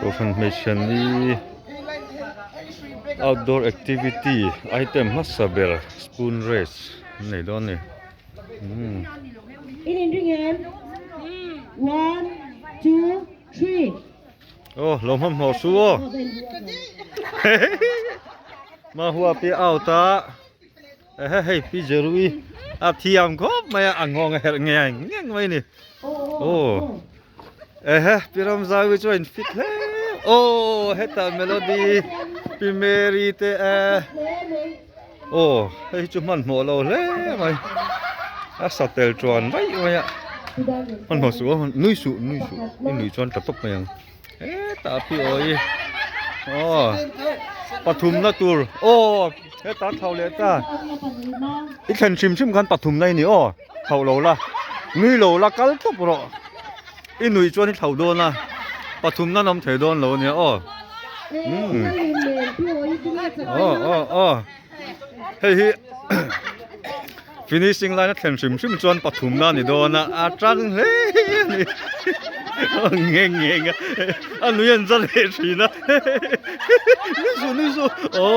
Confirmation ນີ້ outdoor activity item ມາສະເບລ spoon race ນີ້ດອນນີ້ ອືມ In Indian, one, two, three. ໂອ້ ລົມຫອມຫົວຊູ ມາຫົວປີເອົາຕາ ເອີ ເຮີ້ຍ ເຮີ້ຍ ປີເຈີລຸຍ ອາທຽມຄອບມາອາງອງແຮດແງງແງງໄວ້ນີ້ ໂອ້ ເອີ ເຮີ້ຍ ປີຣຳຊາວິຈວຍຟິດແລ້ວ ໂອ້ ເຮັດຕາເມໂລດີ ປີເມຣີເຕແອ ໂອ້ ເຮີ້ຍ ຈຸມັນໂມໂລເລໄວ້ ອາສະເຕລຈວນໄວ້ໄວ້ອະ ມັນໂມຊູ ນຸຍຊູ ນຸຍຊູ ນຸຍຈວນຕະຕົບມາຍັງ ເອ ຕາພີ່ໂອຍ ໂອ້ ປະທຸມນະຕູລ ໂອ້ ເຮຕາເຖົາເລຕາ ອີແຂນຊິມຊິມຄັນປະທຸມໃນນີ້ ໂອ້ ເຖົາໂລລະ ນຸຍໂລລະກັນຕົບເນາະ ອີໜຸຍຈວນເຖົາໂດນນະ ປະທຸມນະນຳເຖໂດນໂລນີ້ ໂອ້ ອືມ ໂອ້ ໂອ້ ໂອ້ ເຮີ້ຍ finishing line ນະແຂນຊິມຊິມຈວນປະທຸມນະນີ້ໂດນນະ ອາຈັງເລ ແງງແງງ ອະນຸຍານຈັນເຮຊີນະ ນຸຍຊູ ນຸຍຊູ ໂອ້